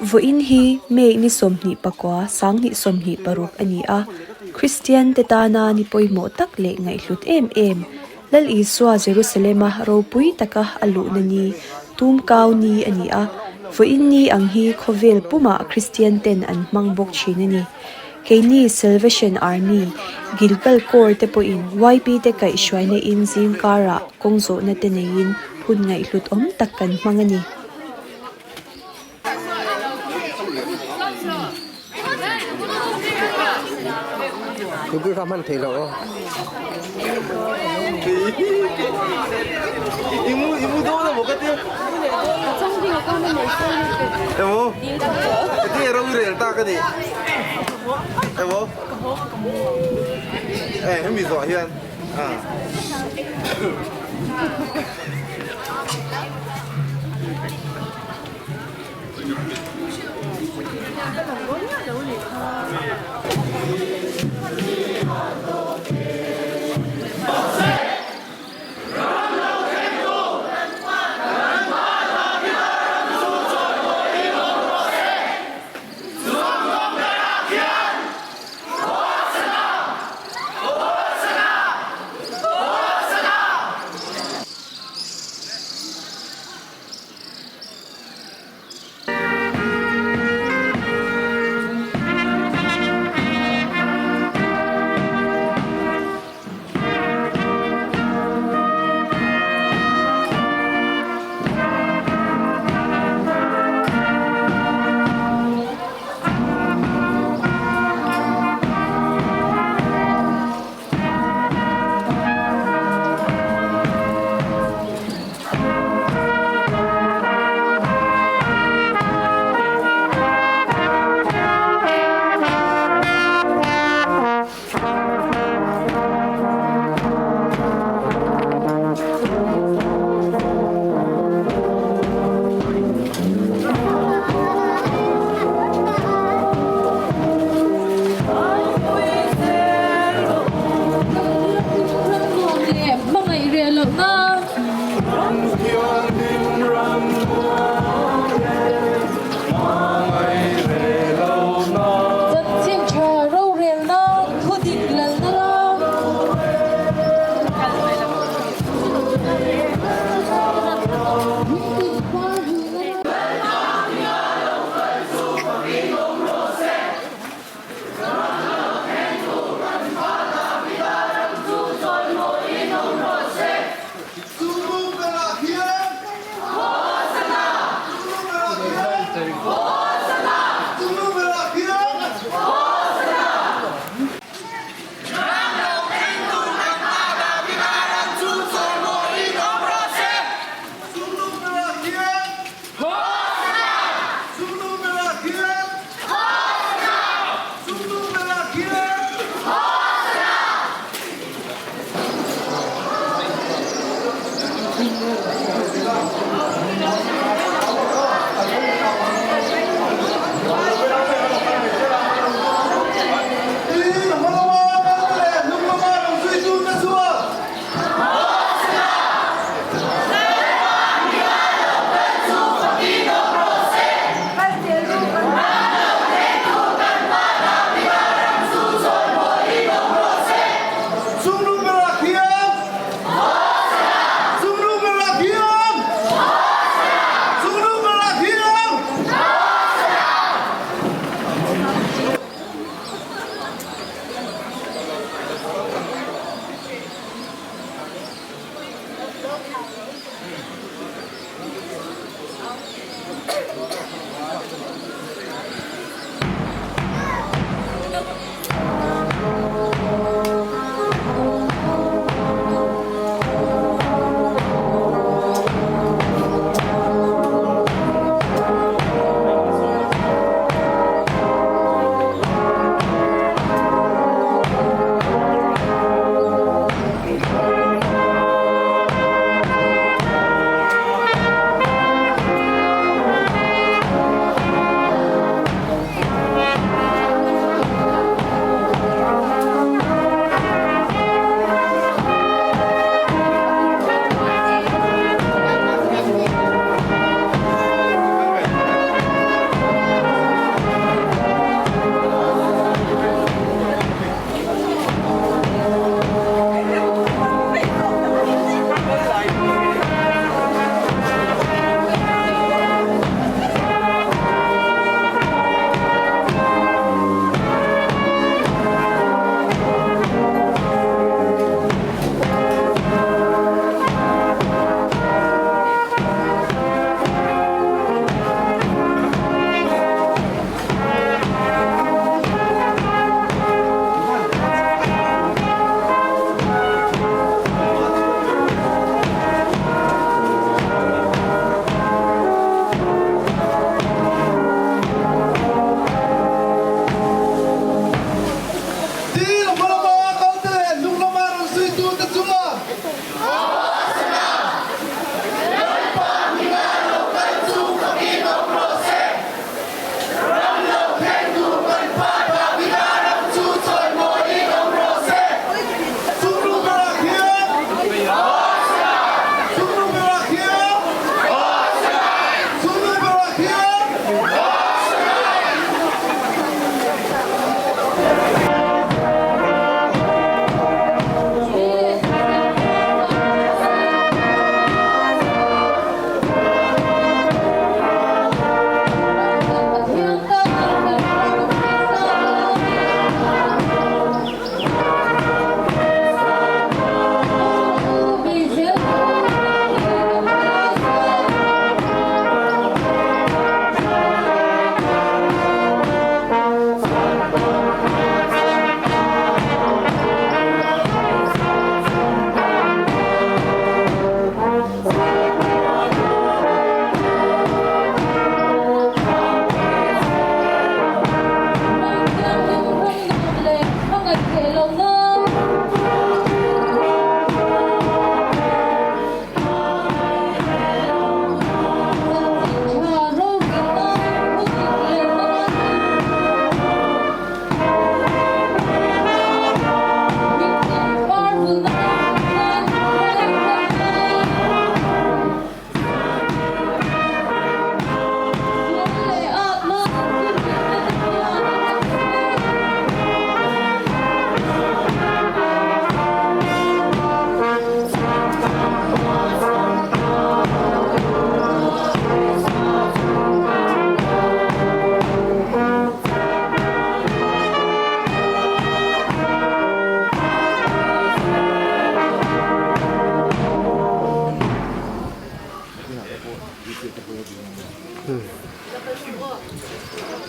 Vawiin hi May ni 29, 2026 a ni a, Kristiante tana ni pawimawh tak leh ngaihhlut em em, Lal Isua Jerusalema ropui taka a luhna ni, Tumkau ni a ni a, vawiin ni ang hi khawvel pumah Kristianten an hmang bawk thin a ni. Keini Salvation Army, Gilgal Corps te pawhin YP te kaihhruaina in zingkarah kawng zawhna te neiin hun ngaihhlut awm tak kan hmang a ni. Thingpui kha hman theih loh aw.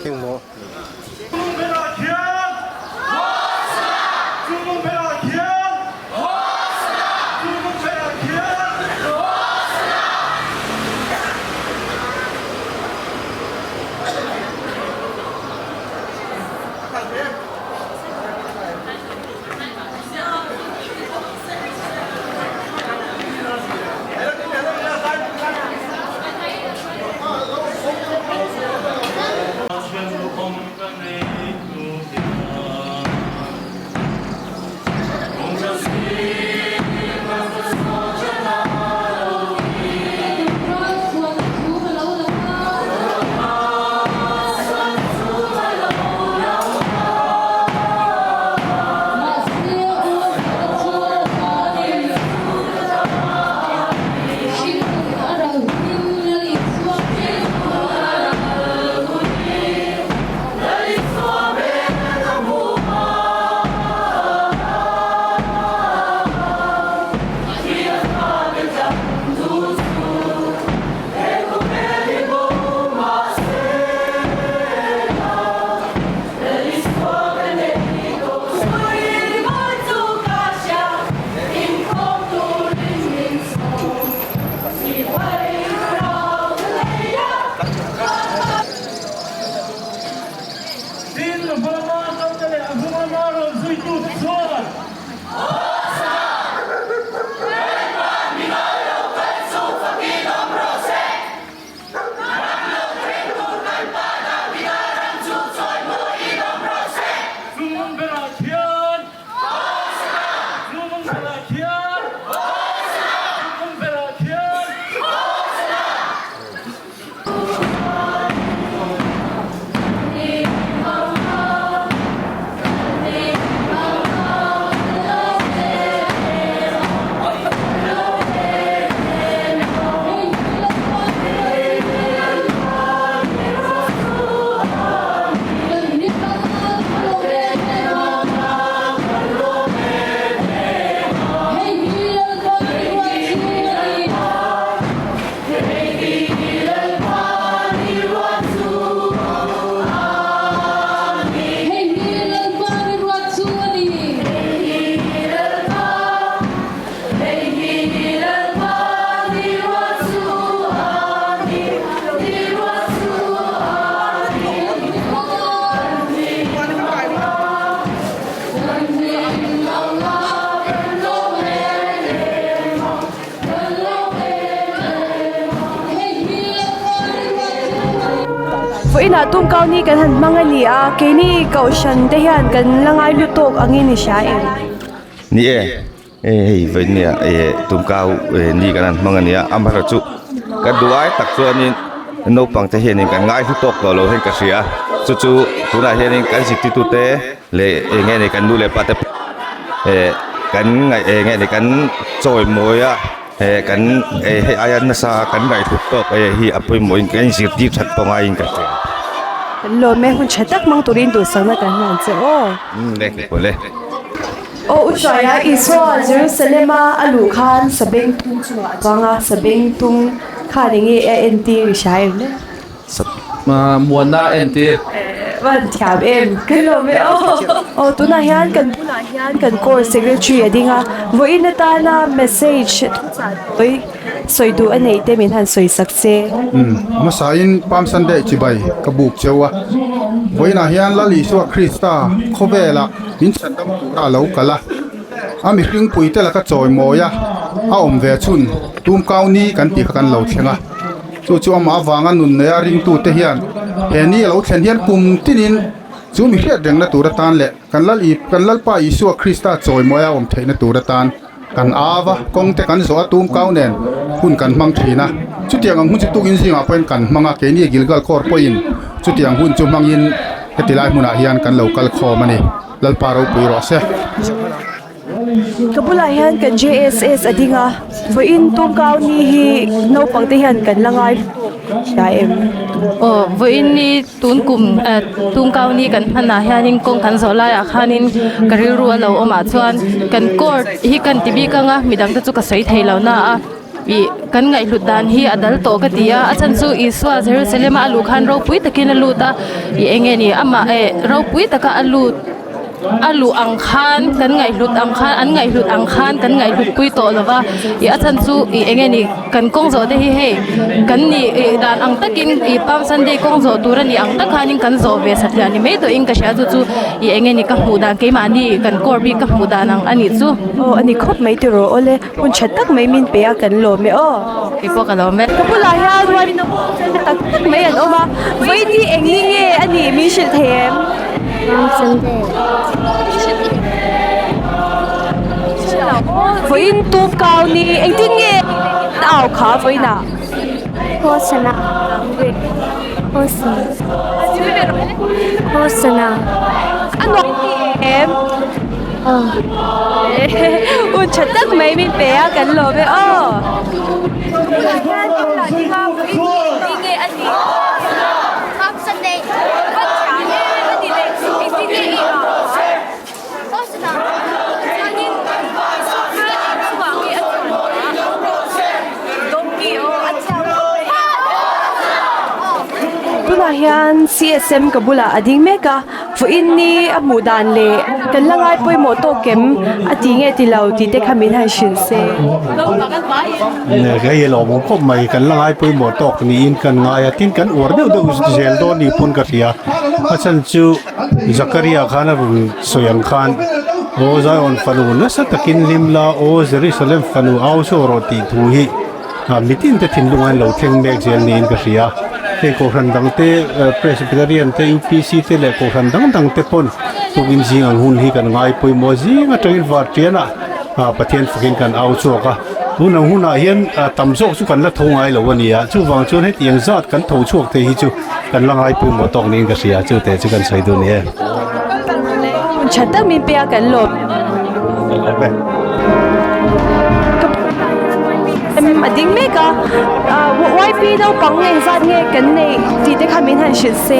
Engmaw? Vawiinah tumkau ni kan han hmang a ni a, keini kohhran te hian kan la ngai hlu tawk angin i hria em? Ni e, hei vawiin nia tumkau ni kan han hmang a ni a, amaherawhchu kan duh ai tak chuanin naupang te hianin kan ngai hlu tawk tawh lo hian ka hria a, chu chu tunah hianin kan zirtirtute leh eng nge ni kan nu leh pa te kan ngaih eng nge ni kan chawimawi a. He kan hei aia nasa kan ngaihhlut tawk hi a pawimawhin kan inzirtir that pawh ngaiin ka hria. Kan lawm e, hun tha tak hmang turin duhsakna kan hlan che aw. Umm le kei le. Aw u Hruaia, Isua Jerusalem-a a luh khan sabengtung chungah a chuang a, sabengtung khan enge a entir i hria em le? Muanna a entir. Van thiam em? Kan lawm e aw. Aw tunah hian kan bulah hian kan course secretary a ding a, vawiin atana message thuchah tawi sawi duh a neih te min han sawi sak se. Umm hmasain Palm Sunday chibai ka buk cheu a, vawiinah hian Lal Isua Krista khawvelah min chhandam tura a lo kal a, a mihring puite laka chawimawi a, a awm ve chhun tumkau ni kan tih kha kan lo thleng a. Chu chu amah avanga nun neia ringtute hian he ni a lo thlen hian kum tinin chu mi hriat rengna tur atan leh kan Lal kan Lalpa Isua Krista chawimawi a awm theihna tur atan kan au a, kawng te kan zawh a tum kau nen hun kan hmang thin a. Chutiang ang hun chu tukin zingah pawhin kan hmang a, keini Gilgal Court pawhin chutiang hun chu hmangin heti lai hmunah hian kan lo kal khawm a ni. Lalpa ropui rawh se. Ka bulah hian kan JSS a ding a, vawiin tumkau ni hi naupang te hian kan la ngai hria em? Aw, vawiin ni tun kum eh tumkau ni kan hmanah hianin kawng kan zawh laiah khanin ka rilru a lo awmah chuan kan court hi kan ti bik ang a, midang te chu ka sawi thei lo na a. Ih kan ngaihhlut dan hi a dal tawh ka ti a, a chhan chu Isua Jerusalem a a luh khan ropui takin a lut a, ih eng nge ni amah eh ropui taka a lut a luh ang khan kan ngaihhlut ang khan an ngaihhlut ang khan kan ngaihhlut pui tawh lo va, ih a chhan chu ih eng nge ni kan kawng zawh te hi hei kan nih ih dan ang takin ih Palm Sunday kawng zawh tur a nih ang tak khanin kan zawh ve satliah ni mai tawhin ka hria chu chu ih eng nge ni ka hmuh dan keimahni kan corps bik ka hmuh dan ang a nih chu. Aw a ni khawp mai tiraw awle. Hun tha tak mai min pe a kan lawm e aw. Kei pawh ka lawm e. Ka bulah hian ruai tak tak mai an awm a, vawiin hi eng ni nge a nih min hrilh thei em? Vawiin tum kau ni engtin nge au kha vawiinah? Hosana Hosana Hosana A nuam em? Hun tha tak mai min pe a kan lawm e aw. Tunah hian CSM ka bulah a ding mek a. Vawiin ni a hmuh dan leh kan la ngai pawimawh tawk em a ti nge ti lo tih te kha min han hrilh se. Hei a lawmawm khawp mai, kan la ngai pawimawh tawk niin kan ngai a, tin kan uar deuh deuh zel dawn ni pawn ka hria. A chhan chu Zakaria khan a rawn sawi ang khan Aw Zion fanu nasa takin hlim la, Aw Jerusalem fanu au chhuak rawh tih thu hi Mitin te thinlung an lo thleng mek zel niin ka hria. Hei Kohhran dang te, Presbyterian te, UPC te leh Kohhran dang dang te pawn tukin zing ang hun hi kan ngai pawimawh zing atangin vartianah Pathian fakin kan au chhuak a. Tun ang hunah hian tam zawk chu kan la tho ngai lo a ni a, chuvang chuan hetiang zat kan tho chhuak thei hi chu kan la ngai pawimawh tawk niin ka hria, chu te chu kan sawi duh a ni e. Hun tha tak min pia kan lawm. A ding mek a, YP naupang engzat nge kan neih tih te kha min han hrilh se.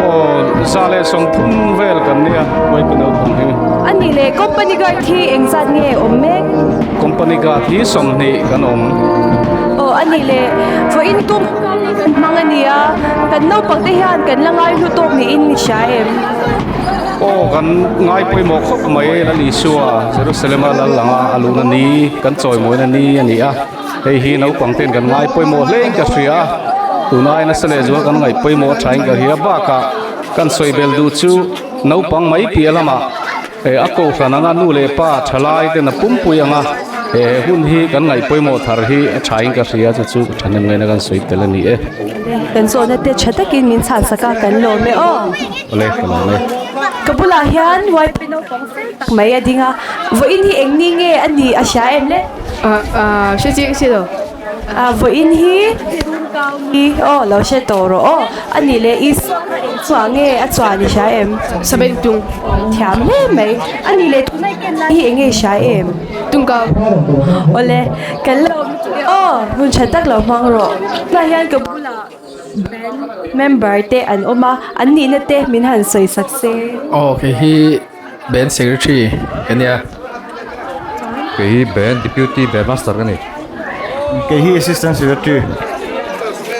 Aw, za leh sawmthum vel kan nia YP naupang hi. A nih leh company guard hi engzat nge awm mek? Company guard hi 20 kan awm. Aw, a nih leh vawiin tum kan hmang a nia, kan naupang te hian kan la ngai hlu tawk niin i hria em? Aw, kan ngai pawimawh khawp mai Lal Isua Jerusalem-a lal anga a luhna ni, kan chawimawina ni a ni a. Hei hi naupang ten kan ngai pawimawh hlein ka hria a, tunai nasa leh zual kan ngaih pawimawh thain ka hria bakah kan sawi bel duh chu naupang mai piah lamah a kohhran anga nu leh pa thalai ten a pumpui anga he hun hi kan ngaih pawimawh thar hi a thain ka hria chu chu thahnem ngaihna kan sawi tel a ni e. Kan zawhna te tha takin min chhan sak a kan lawm e aw. Awle ka lawm e. Ka bulah hian YP naupang fel tak mai a ding a, vawiin hi eng ni nge a nih a hria em le? Hre chiang si lo. Vawiin hi hi aw lo hre tawh rawh aw. A nih leh Isua kha eng chhuah nge a chuan i hria em? Sabeng tung. Thiam hle mai. A nih leh tunah i ken lai hi eng nge i hria em? Tungkau. Awle kan lo awm lutuk e aw, hun tha tak lo hmang rawh. Tunah hian ka bulah Band member te an awm a, an nihna te min han sawi sak se. Aw kei hi band secretary ka nia. Kei hi band deputy band master ka ni. Kei hi assistant secretary.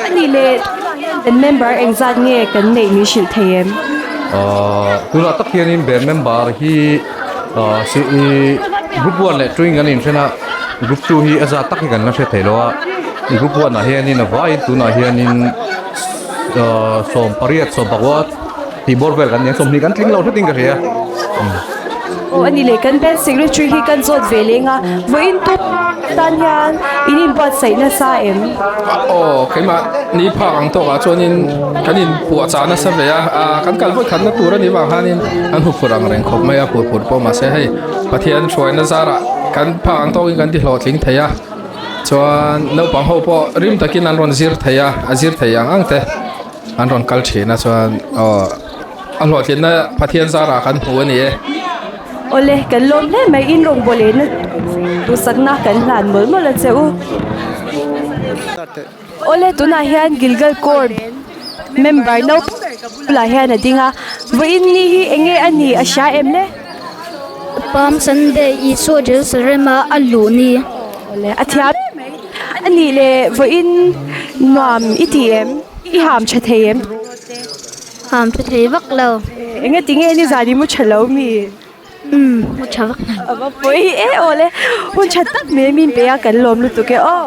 A nih leh tunah hian band member engzat nge kan neih min hrilh thei em? Ahh tunah tak hianin band member hi ahh si group one leh two in kan inhren a, group two hi a zat tak hi kan la hre thei lo a. Group one ah hianin a vaiin tunah hianin ahh 18 18 tih bawr vel kan ni a 20 kan tling lo hretin ka hria. Aw a ni le kan band secretary hi kan zawt ve leng a vawiin tum tan hian in inbuatsaih nasa em? Aw keimah ni phak ang tawkah chuanin kan inpuahchah nasa ve a ah kan kal vawi khatna tur a nih vang hianin an huphurh ang reng khawp mai a phurphur pawh mahse hei Pathian hruaina zarah kan phak ang tawkin kan ti hlawhtling thei a. Chuan naupang ho pawh rim takin an rawn zir thei a, a zir thei ang ang te an rawn kal thin a chuan aw a hlawhtlinna Pathian zarah kan hmu a ni e. Awle, kan lawm hle mai in rawngbawh lehna duhsakna kan hlan mawlh mawlh a che u. Awle, tunah hian Gilgal Corps member naupang ber ka bulah hian a ding a, vawiin ni hi eng nge a nih a hria em le? Palm Sunday Isua Jerusalem-a a luh ni. Awle, a thiam hle mai. A nih leh vawiin nuam i ti em? I ham tha thei em? Ham tha thei vak lo. Enge tinge nizan i mu tha lo mi? Umm mu tha vak lo. A va pawi e aw le, hun tha tak mai min pe a kan lawm lutuk e aw.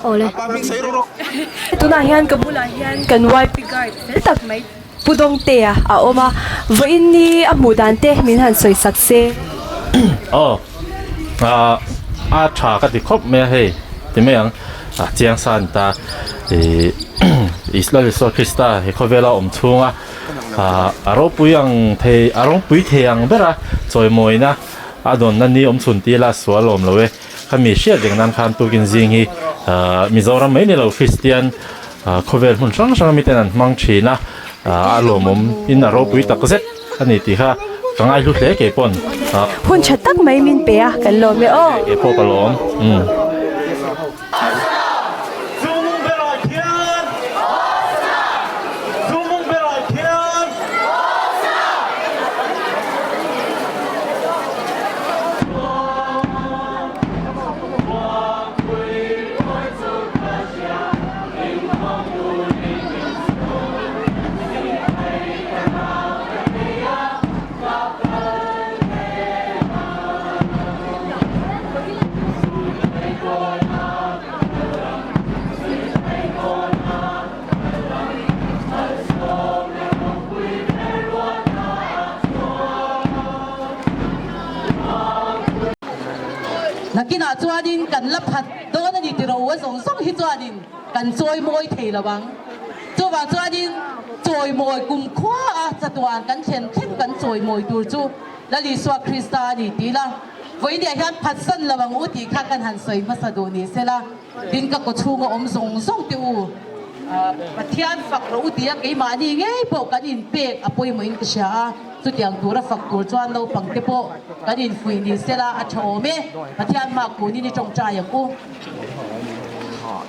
Aw le. Tunah hian ka bulah hian kan YP guard fel tak mai Pu Dawngtea a awm a, vawiin ni a hmuh dan te min han sawi sak se. Aw, a tha ka ti khawp mai a hei ti mai ang, a chiang sa a ni ta. Ih Isla Isua Krista he khawvela awm chhunga a ropui ang thei a ropui thei ang bera chawimawina a dawnna ni awm chhun tih ila sual awm lo e. Khami hriat reng nan khan tukin zing hi Mizoram mai ni lo Kristian Khawvel hmun hrang hrang miten an hmang thin a, a lawmawm in a ropui tak zet a ni tih kha ka ngaihlu hle kei pawn. Hun tha tak mai min pe a, kan lawm e aw. Kei pawh ka lawm. Umm. Nakinah chuanin kan la phat dawn a ni tiro a zawng zawng hi chuanin kan chawi mawi thei lo ang. Chuvang chuanin chawi mawi kum khua a chatuan kan thlen thleng kan chawi mawi tur chu Lal Isua Krista a ni tih la, vawinia hian phatsan lo ang u tih kha kan han sawi hmasa duh ni sela, tin ka kaw chhunga awm zawng zawng te u, Pathian fak rawh u tia keimahni ngei pawh kan inpek a pawimawhin ka hria a, chutiang tura fak tur chuan naupang te pawh kan infuih ni sela a tha awm e, Pathian hma kunin i tawngtai ang u.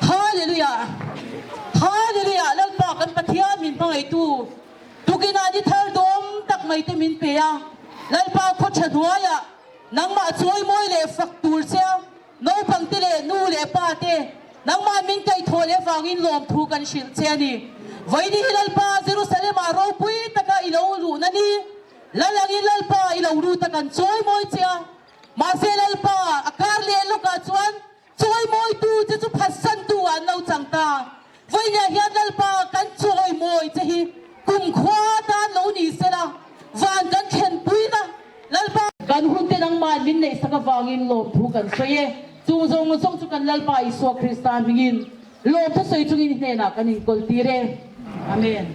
Hallelujah! Hallelujah! Lalpa kan Pathian min hmangaihtu tukinah ni thar dawm tak mai te min pe a, Lalpa khaw tha hnuaiah nangmah chawimawi leh fak tur che a, naupang te leh nu leh pa te nangmah min kaihthawh leh vangin lawmthu kan hrilh che a ni. Vawiin hi Lalpa Jerusalem-ah ropui taka i lo luhna ni, Lal angin Lalpa i lo lut a kan chawimawi che a, Mahse Lalpa a kar leh lawkah chuan chawimawitu che chu phatsantu ah an lo chang ta. Vawinia hian Lalpa kan chawimawi che hi kumkhua atan lo ni sela, van kan thlenpuina Lalpa. Kan hunte nangmah min neihsak avangin lawmthu kan sawi e. Chung zawng zawng chu kan Lalpa Isua Krista hmingin lawmthu sawi chungin hnenah kan inkawl tir e. Amen.